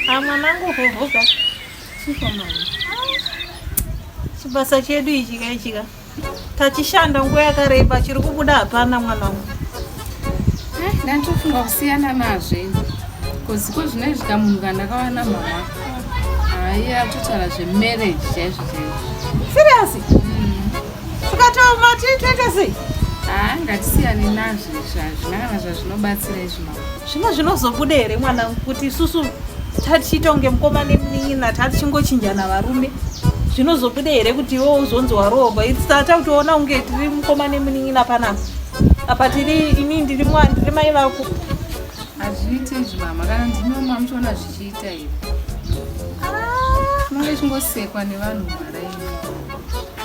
Ah, mwanangu hohoka. Chiko mama. Chibasa chedu ichi kaichika. Tachishanda nguva yakareba chiri kubuda hapana mwanangu. Eh, ndandofunga kusiyana nazvo ini. Kozi ko zvinoizvi kamunhu kandakawana mama. Hayi atotaura zvemarriage chaizvo chaizvo. Serious? Tikatoma tiitoita sei? Haa ngatisiyane nazvo izvi hazvina kana zvazvinobatsira izvi mama. Zvino zvinozobuda here mwanangu kuti isusu tatichiita kunge mukoma nemunin'ina tatichingochinjana varume zvinozobuda here kuti iwe uzonzi waroorwa tata kutoona kunge tiri mukoma nemunin'ina panapa apa tiri ini ndiri ndiri mai vako Hazviite izvi mama kana ndimi mama muchiona zvichiita here? Chinonge chingosekwa nevanhu mumaraini.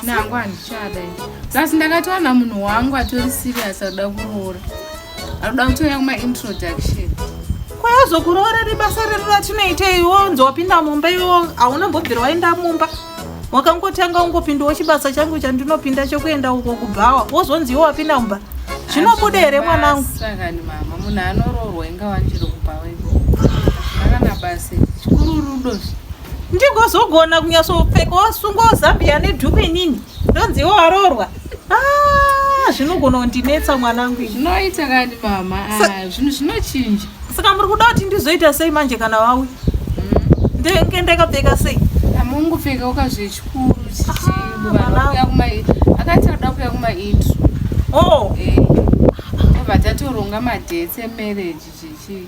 Nangu handichada ini. Plus ndakatowana munhu wangu atori serious arikuda kuroora. Arikuda kutouya kuma introduction. Kwayazokuroora rebasa redu ratinoita iwe unzi wapinda mumba iwe hauna mbobvira waenda mumba. Wakangotanga ungopindawo chibasa changu chandinopinda chekuenda uko kubhawa wozonzi iwe wapinda mumba. Zvinobuda here mwanangu? Saka ni mama munhu anoroorwa inga wanjiro kubhawa iko. Hazvina kana basa. Chikuru rudo zve. Ndigozogona kunyatsopfeka wasungwa zambia nedhuku inini ndonzi iwe waroorwa. Ah, zvinogona kundinetsa mwanangu ini. Zvinoita kani mama. Ah, zvinhu zvinochinja. Saka muri kuda kuti ndizoita sei manje kana vauya? Ndenge ndakapfeka sei? Amungopfeka ukazvechikuru chichi vanhu kuma akati anoda kuuya kuma intro. Oh. Eh. Tobva tatoronga madates emarriage chichi.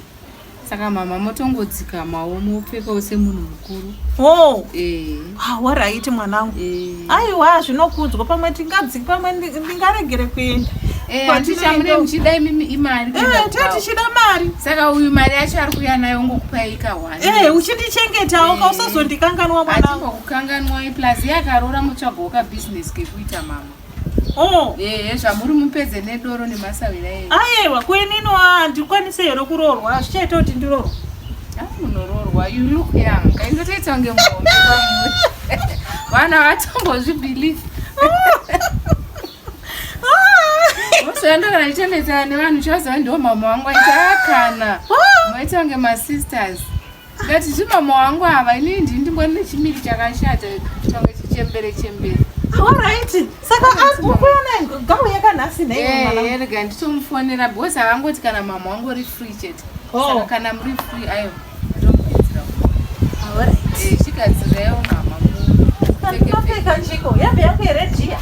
Saka mama motongodzikamawo mopfekawo semunhu mukuru. Oh. Eh. Ah, waraiti mwanangu. Eh. Aiwa zvinokudzwa pamwe tingadziki pamwe ndingaregere kuenda. Eh, handichamune muchida imimi imari. Eh, tatichida mari. Saka uyu mari yacho ari kuuya nayo ongokupai kahwani. Eh, uchindichengetawo ka usazondikanganwa mwanangu. Hatimbokukanganwai plus iye akaroora mutsvagawo ka business kekuita mama. Oh. Eh, zvamuri mupedze nedoro nemasawira enyu. Aiwa, kuinini handikwanise here kuroorwa? Hazvichaita kuti ndiroorwe. Ah, munoroorwa. You look young. Kaindotoita kunge muhombe kwamuri. Vana vatombozvibelieve. Usoenda kana ndichanetsana nevanhu uchaziva ndiwo mama wangu aita akana. Maita kunge masisters. Ndati zvimama wangu ava inini ndini ndingori nechimiri chakashata change chichembere chembere. Alright. Saka ukuona gau yakanhasi nhai mwana. Eh, rega nditomufonera because havangoti kana mama wangu uri free chete. Oh. Saka kana muri free ayo ndomupedzera. Alright. Eh, chigadziraiwo mama. Ndinopfeka njiko yambe yangu yeredhiya.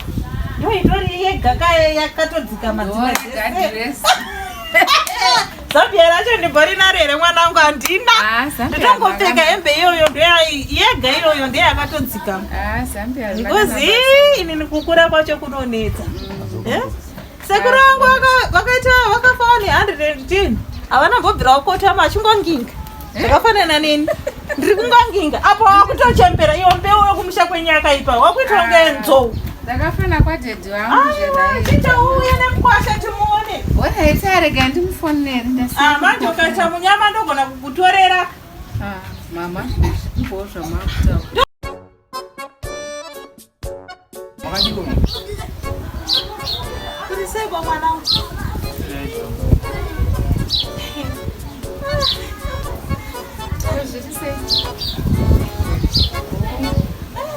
Ndiyo itori yega kaye yakatodzika madzimai. Dress. Zambia racho ndimborina here mwanangu handina. Ah, Zambia Nditongopfeka hembe iyoyo ndoya yega iyoyo ndiyo yakatodzikama. Ah, Zambia. Because inini kukura kwacho kunonetsa. Eh? Sekuru vangu vakaita vakafa vane 110 havana mbobvira kukotama achingonginga zvakafanana neni ndiri kungonginga apo wakutochembera iyo mbeu yokumusha kwenyu yakaipa wakuita kunge nzou. Ndakafana kwadhedhi vangu Aiwa, chichauya nemukwasha timuone. Alright, arega ndimufonere ndasiya. Ah, manje ukaita munyama ndogona kukutorera. Ah, mama, zvimbowo zvamakutaura. Kuri sei kwa mwanangu? Zviri sei?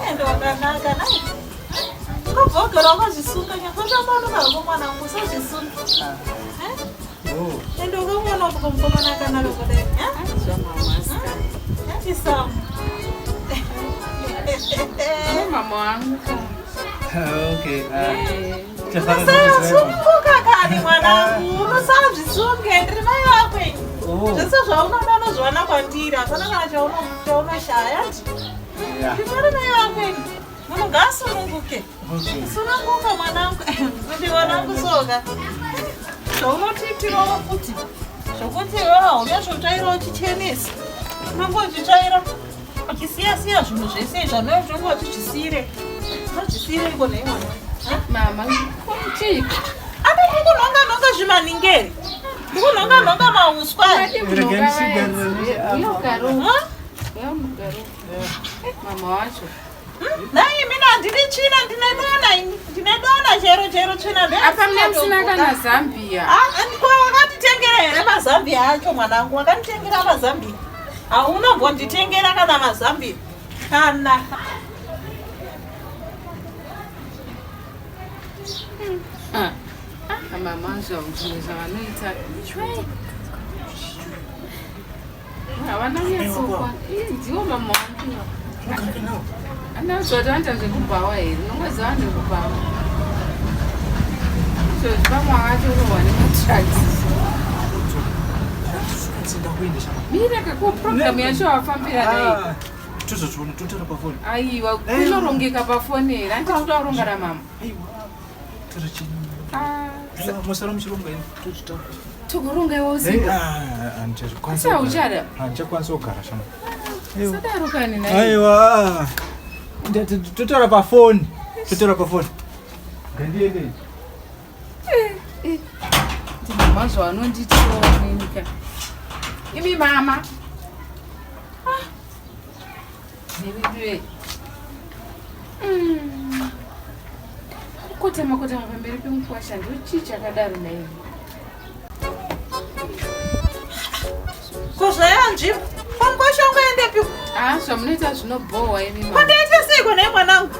Eh, ndo wakanaka nai. Unobva wakazvisunga nyakotambano mwanangu usazvisunga. Eh? Ende ukamwana uko mukomana akanaka kudai. Eh? Handisamu. Mama wangu. Okay. Usasununguka kani mwanangu, usazvisunge, ndiri mai vako ini. Zvese zvaunoda unozviwana kwandiri, hapana kana chaunoshaya. Ndiri mai vako ini. Munhu ngaasununguke. Sununguka mwanangu, ndi mwanangu soka. Zvaunotiitirawo futi zvokuti iwewe haunyatsvotsvaira uchichenesa, unonge uchitsvaira uchisiya siya zvinhu zvese izvi zvanenge uchizvisiyire. Unozvisiyireiko nhai mwana? Mama, chii? Apa ndikunhonga nhonga zvimaningeri. Ndikunhonga nhonga mauswa. Mama wacho. Nhai mina handidi tsvina ndine dona ini. Ndine dona chero chero tsvina Apa mune musina kana Zambia. Ah, wakanditengera here mazambia acho mwanangu? Wakanditengera mazambia. Haunombonditengera kana mazambia kana. Ah, ah, mama zvimwe zvavanoita havana kunyatsokwa ndiwo mama wangu andakuziva kuti vanoita zvekubhawa here unongoziva vanhu vekubhawa izvozvi vamwe vakatorohwa nemadrugs. Mira kako program yacho wafambira dai. Ah, tozozviona totaura pafoni. Aiwa, kunorongeka pafoni here? Hanti toda kuronga namama. Aiwa, tora chii? Ah, Musara muchironga ini tozvitaura. Tokuronga iwe usiku. Handichakwanisa. Asi hauchada? Handichakwanisa kugara shama. Sadaro kani nhai. Aiwa. Totaura pafoni. Totaura pafoni. Ngandiende. Ndimama zvavanondiitirawo nini ka. Imi mama. Ah. Neveduwe. Kukotama kotama pamberi pemukwasha ndochii chakadaro naiwe. Ko zvaiva nzvimbo pamukwasha ungaendepi? Ah, zvamunoita zvinobhowa imi mama. Kwandaita seiko nhai mwanangu?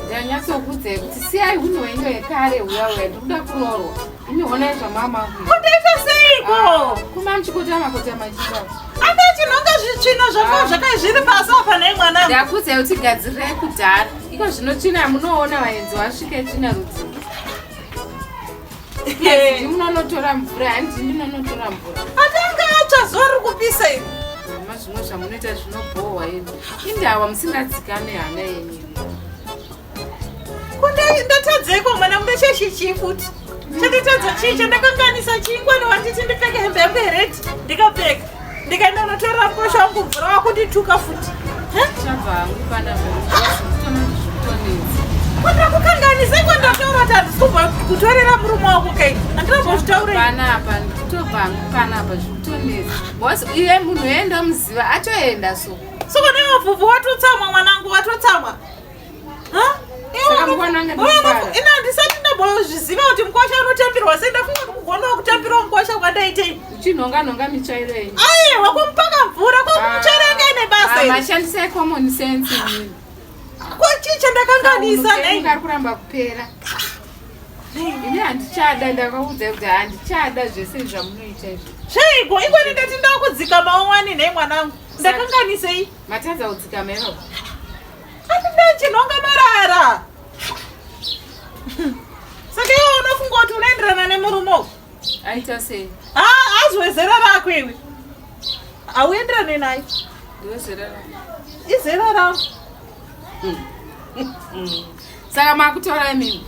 Ndanyatsokuudzai kuti siyai hunhu hwenyu hwekare huya huya, ndikuda kuroorwa. Imi honai zvamama kuita. Kwandaita seiko? Ah, kuma muchikotama kotama chida. Anda chinonga zvitsvina zvako Ah. zvakai zviri pasi apa nhai mwanangu. Ndakuudzai kuti gadzirirai kudhara. Iko zvino tsvina munoona vaenzi vasvike tsvina rudzi. Ndi munonotora mvura, handi ndinonotora mvura. Atanga atsva zuva riri kupisa iri. Mama zvimwe zvamunoita zvinobhohwa imi. Indawa musingadzikame hana yenyu. Ko ndatadzeiko mwanangu, ndachechi chii futi? Chanditadza chii? Chandakanganisa chii? Ngwani wanditi ndipfeke hembe yangu yered ndikapfeka. Ndikaenda notorera mukosha wangu mvura wakundituka futi. Chabva hangu pana zvikutonetsa. Kwandakukanganisa iko ndataura kuti handisi kubva kutorera murume wako kai. Handinombozvitaurei. Panapa ndikutobva hangu panapa zvikutonetsa. Boss iye munhu enda muziva atoenda so. Soko nevabvubvu watotsamwa mwanangu watotsamwa. Ha? Saka mukwana anga ndikufara. Ina handisati ndambozviziva kuti mukwasha unotambirwa sei, ndafunga kuti kugonawo kutambirawo mukwasha kwandaitei. Uchinhonga nhonga mitsvairo yenyu. Aiwa kumupaka mvura kwamutsvairo yanga ine basa iri. Mashandisai common sense inini. Ko chii chandakanganisa nhai? Kari kuramba kupera. Ini handichada, ndakaudza kuti handichada zvese zvamunoita izvi. Zveiko? Ingoni ndati ndakudzikamawo wani nhai mwanangu. Ndakanganisei? Matadza kudzikama ipapo. Ati ndachinhonga marara. Saka iwe unofunga kuti unoenderana nemurume uyu? Aita sei? Azwe zera rako iwe. Hauenderane naye. Ndiwe zera rako. Izera rangu. Saka makutaura imimi.